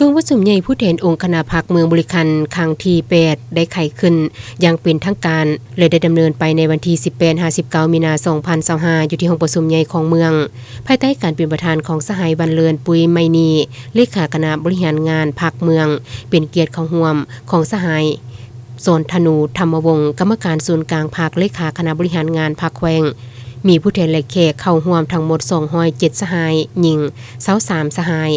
ກອງປະຊຸມໃຫຍ່ຜູ້ແທນອົງຄະນະພັກເມືອງບໍລິຄັນຄັ້ງທີແປດ ໄດ້ໄຂຂຶ້ນຢ່າງເປັນທາງການ ແລະ ໄດ້ດຳເນີນໄປໃນວັນທີສິບແປດຫາສິບເກົ້າ ມີນາ ສອງພັນຊາວຫ້າ ຢູ່ທີ່ຫ້ອງປະຊຸມໃຫຍ່ຂອງເມືອງ ພາຍໃຕ້ການເປັນປະທານຂອງສະຫາຍ ວັນເລີນ ປຸຍໄມນີ ເລຂາຄະນະບໍລິຫານງານພັກເມືອງ, ເປັນກຽດເຂົ້າຮ່ວມຂອງສະຫາຍ ສອນທະນູ ທຳມະວົງ ກຳມະການສູນກາງພັກ ເລຂາຄະນະບໍລິຫານງານພັກແຂວງ, ມີຜູ້ແທນ ແລະ ແຂກເຂົ້າຮ່ວມທັງໝົດສອງຮ້ອຍເຈັດສະຫາຍ, ຍິງຊາວສາມສະຫາຍ,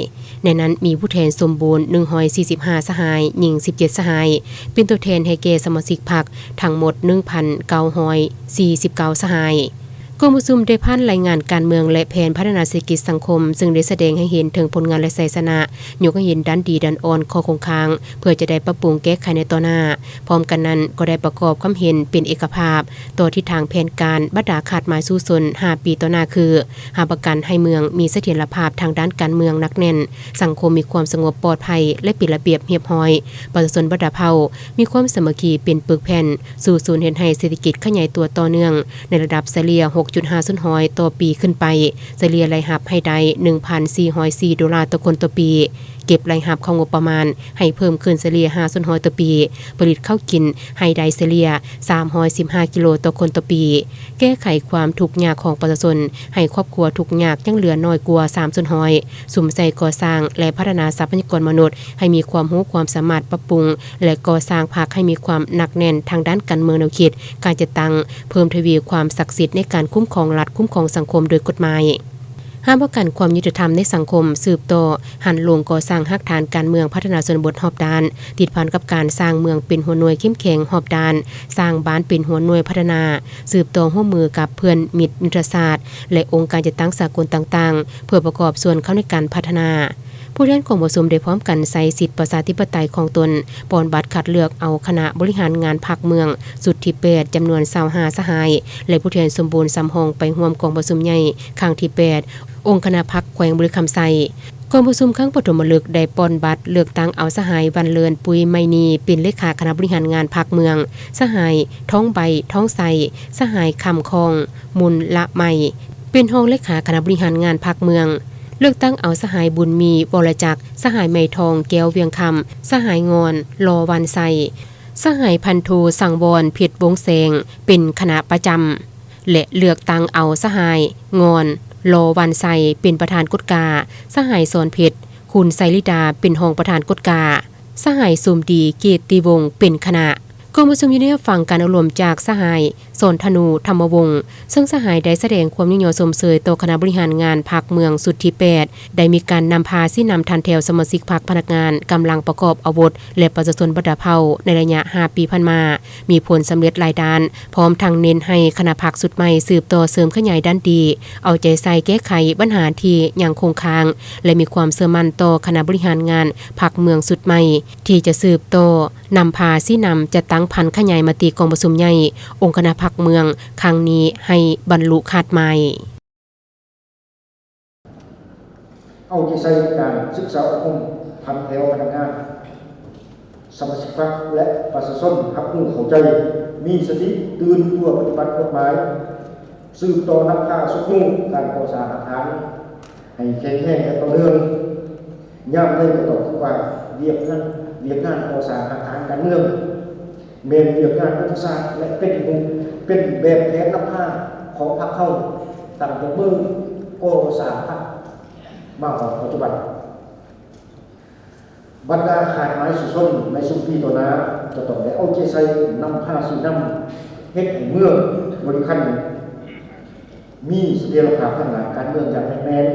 ໃນນັ້ນມີຜູ້ແທນສົມບູນໜຶ່ງຮ້ອຍສີ່ສິບຫ້າສະຫາຍ, ຍິງສິບເຈັດສະຫາຍ, ເປັນຕົວແທນໃຫ້ແກ່ສະມາຊິກພັກທັງໝົດໜຶ່ງພັນເກົ້າຮ້ອຍສີ່ສິບເກົ້າສະຫາຍ. ກອງປະຊຸມໄດ້ຜ່ານລາຍງານການເມືອງ ແລະ ແຜນພັດທະນາເສດຖະກິດສັງຄົມ, ຊຶ່ງໄດ້ສະແດງໃຫ້ເຫັນເຖິງຜົນງານ ແລະ ໄຊຊະນະ, ຍົກໃຫ້ເຫັນດ້ານດີ, ດ້ານອ່ອນ, ຂໍ້ຄົງຄ້າງ ເພື່ອຈະໄດ້ປັບປຸງແກ້ໄຂໃນຕໍ່ໜ້າ. ພ້ອມກັນນັ້ນກໍໄດ້ປະກອບຄວາມເຫັນເປັນເອກະພາບຕໍ່ທິດທາງແຜນການບັນດາຄາດໝາຍສູ້ຊົນຫ້າປີຕໍ່ໜ້າ ຄື ຮັບປະກັນໃຫ້ເມືອງມີສະຖຽນລະພາບທາງດ້ານການເມືອງໜັກແໜ້ນ, ສັງຄົມມີຄວາມສະຫງົບປອດໄພ ແລະ ເປັນລະບຽບຮຽບຮ້ອຍ, ປະຊາຊົນບັນດາເຜົ່າມີຄວາມສາມັກຄີເປັນປຶກແຜ່ນ, ສູ້ຊົນເຮັດໃຫ້ເສດຖະກິດຂະຫຍາຍຕົວຕໍ່ເນື່ອງໃນລະດັບສະເລ່ຍຫົກຈຸດຫ້າສ່ວນຮ້ອຍຕໍ່ປີຂຶ້ນໄປ, ສະເລ່ຍລາຍຮັບໃຫ້ໄດ້ໜຶ່ງພັນສີ່ຮ້ອຍສີ່ໂດລາຕໍ່ຄົນຕໍ່ປີ, ເກັບລາຍຮັບເຂົ້າງົບປະມານໃຫ້ເພີ່ມຂຶ້ນສະເລ່ຍຫ້າສ່ວນຮ້ອຍຕໍ່ປີ, ຜະລິດເຂົ້າກິນໃຫ້ໄດ້ສະເລ່ຍສາມຮ້ອຍສິບຫ້າກິໂລຕໍ່ຄົນຕໍ່ປີ, ແກ້ໄຂຄວາມທຸກຍາກຂອງປະຊາຊົນໃຫ້ຄອບຄົວທຸກຍາກຍັງເຫຼືອໜ້ອຍກວ່າສາມສ່ວນຮ້ອຍ, ສຸມໃສ່ກໍ່ສ້າງ ແລະ ພັດທະນາຊັບພະຍາກອນມະນຸດໃຫ້ມີຄວາມຮູ້ຄວາມສາມາດປັບປຸງ ແລະ ກໍ່ສ້າງພັກໃຫ້ມີຄວາມໜັກແໜ້ນທາງດ້ານການເມືອງແນວຄິດ, ການຈັດຕັ້ງ, ເພີ່ມທະວີຄວາມສັກສິດໃນການຄຸ້ມຄອງລັດ, ຄຸ້ມຄອງສັງຄົມໂດຍກົດໝາຍ. ຮັບປະກັນຄວາມຍຸຕິທຳໃນສັງຄົມ, ສືບຕໍ່ຫັນລົງກໍ່ສ້າງຮາກຖານການເມືອງ, ພັດທະນາຊົນນະບົດຮອບດ້ານ, ຕິດພັນກັບການສ້າງເມືອງເປັນຫົວໜ່ວຍເຂັ້ມແຂງຮອບດ້ານ, ສ້າງບ້ານເປັນຫົວໜ່ວຍພັດທະນາ, ສືບຕໍ່ຮ່ວມມືກັບເພື່ອນມິດຍຸດທະສາດ ແລະ ອົງການຈັດຕັ້ງສາກົນຕ່າງໆ ເພື່ອປະກອບສ່ວນເຂົ້າໃນການພັດທະນາ. ຜູ້ແທນກອງປະຊຸມໄດ້ພ້ອມກັນໃຊ້ສິດປະຊາທິປະໄຕຂອງຕົນ, ປ່ອນບັດຄັດເລືອກເອົາຄະນະບໍລິຫານງານພັກເມືອງຊຸດທີແປດ ຈຳນວນຊາວຫ້າສະຫາຍ ແລະ ຜູ້ແທນສົມບູນສຳຮອງໄປຮ່ວມກອງປະຊຸມໃຫຍ່ຄັ້ງທີແປດ ອົງຄະນະພັກແຂວງບໍລິຄຳໄຊ. ກອງປະຊຸມຄັ້ງປະຖົມມະລຶກໄດ້ປ່ອນບັດເລືອກຕັ້ງເອົາສະຫາຍ ວັນເລີນ ປຸຍໄມນີ ເປັນເລຂາຄະນະບໍລິຫານງານພັກເມືອງ, ສະຫາຍ ທອງໃບ ທອງໄຊ, ສະຫາຍ ຄຳຄອງ ມຸນລະໄມ ເປັນຮອງເລຂາຄະນະບໍລິຫານງານພັກເມືອງ, ເລືອກຕັ້ງເອົາສະຫາຍ ບຸນມີ ວໍລະຈັກ, ສະຫາຍ ໄມທອງ ແກ້ວວຽງຄຳ, ສະຫາຍ ງອນ ຫຼໍ່ວັນໄຊ, ສະຫາຍ ພັນໂທ ສັງວອນ ເພັດວົງແສງ ເປັນຄະນະປະຈຳ ແລະ ເລືອກຕັ້ງເອົາສະຫາຍ ງອນ ຫຼໍ່ວັນໄຊ ເປັນປະທານກົດກາ, ສະຫາຍ ສອນເພັດ ຄຸນໄຊລິດາ ເປັນຮອງປະທານກົດກາ, ສະຫາຍ ສົມດີ ເກດຕິວົງ ເປັນຄະນະ. ກອງປະຊຸມຢູ່ໃນຮັບຟັງການອະນຸໂລມຈາກສະຫາຍ ສອນທະນູ ທຳມະວົງ, ເຊິ່ງສະຫາຍໄດ້ສະແດງຄວາມຍ້ອງຍໍຊົມເຊີຍຕໍ່ຄະນະບໍລິຫານງານພັກເມືອງຊຸດທີແປດ, ໄດ້ມີການນຳພາຊີ້ນຳຖັນແຖວສະມາຊິກພັກ, ພະນັກງານ, ກຳລັງປະກອບອາວຸດ ແລະ ປະຊາຊົນບັນດາເຜົ່າໃນໄລຍະຫ້າປີຜ່ານມາ ມີຜົນສຳເລັດຫຼາຍດ້ານ, ພ້ອມທັງເນັ້ນໃຫ້ຄະນະພັກຊຸດໃໝ່ສືບຕໍ່ເສີມຂະຫຍາຍດ້ານດີ, ເອົາໃຈໃສ່ແກ້ໄຂບັນຫາທີ່ຍັງຄົງຄ້າງ ແລະ ມີຄວາມເຊື່ອໝັ້ນຕໍ່ຄະນະບໍລິຫານງານພັກເມືອງຊຸດໃໝ່ ທີ່ຈະສືບຕໍ່ນຳພາຊີ້ນຳ ຈັດຕັ້ງຜັນຂະຫຍາຍມະຕິກອງປະຊຸມໃຫຍ່ອົງຄະນະພັກເມືອງຄັ້ງນີ້ໃຫ້ບັນລຸຄາດໝາຍ. ເອົາໃຈໃສ່ການສຶກສາອົບຮົມຜັນແຖວພະນັກງານ, ສະມາຊິກພັກ ແລະ ປະຊາຊົນຮັບຮູ້ເຂົ້າໃຈ, ມີສະຕິຕື່ນຕົວປະຕິບັດກົດໝາຍ, ສືບຕໍ່ນຳພາຊຸກຍູ້ການກໍ່ສ້າງຮາກຖານໃຫ້ແຂງແຮງ ແລະ ຕໍ່ເນື່ອງ. ຍາມໃດກໍຕ້ອງຮູ້ວ່າວຽກງານ, ວຽກງານກໍ່ສ້າງຮາກຖານການເມືອງ ແມ່ນວຽກງານຍຸດທະສາດ ແລະ ເປັນຮູບ, ເປັນແບບແຜນນຳພາຂອງພັກເຮົາ ຕັ້ງແຕ່ມື້ກໍ່ສ້າງພັກມາຮອດປັດຈຸບັນ. ບັນດາຄາດໝາຍສູ້ຊົນໃນຊຸມປີຕໍ່ໜ້າ ຈະຕ້ອງໄດ້ເອົາໃຈໃສ່ນຳພາຊີ້ນຳ ເຮັດໃຫ້ເມືອງບໍລິຄັນ ມີສະຖຽນລະພາບທາງດ້ານການເມືອງຢ່າງໜັກແໜ້ນ,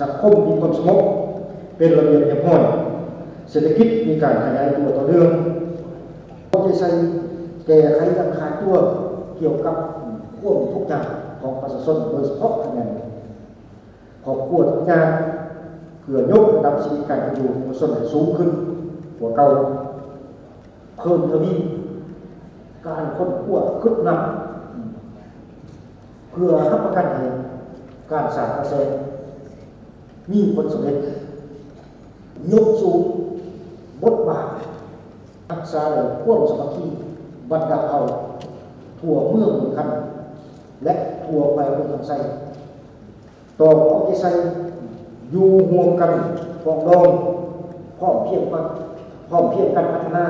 ສັງຄົມມີຄວາມສະຫງົບ, ເປັນລະບຽບຮຽບຮ້ອຍ, ເສດຖະກິດມີການຂະຫຍາຍຕົວຕໍ່ເນື່ອງ, ເອົາໃຈໃສ່ແກ້ໄຂຢ່າງຂາດຕົວກ່ຽວກັບຄວາມທຸກຍາກຂອງປະຊາຊົນ, ໂດຍສະເພາະແມ່ນຄອບຄົວທຸກຍາກ, ເພື່ອຍົກລະດັບຊີວິດການເປັນຢູ່ຂອງປະຊາຊົນໃຫ້ສູງຂຶ້ນກວ່າເກົ່າ. ເພີ່ມທະວີການຄົ້ນຄວ້າຄຶບໜັກ ເພື່ອຮັບປະກັນໃຫ້ການສ້າງກະແສມີຜົນສຳເລັດ, ຍົກສູງບົດບາດຮັກສາໄດ້ຄວາມສາມັກຄີບັນດາເຜົ່າທົ່ວເມືອງເມືອງຄຳ ແລະ ທົ່ວແຂວງເມືອງຄຳໄຊ. ຕ້ອງເອົາໃຈໃສ່ຢູ່ຮ່ວມກັນປອງດອງ ພ້ອມພຽງກັນ ພ້ອມພຽງກັນພັດທະນາ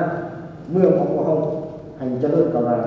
ເມືອງຂອງພວກເຮົາໃຫ້ຈະເລີນກ້າວໜ້າ.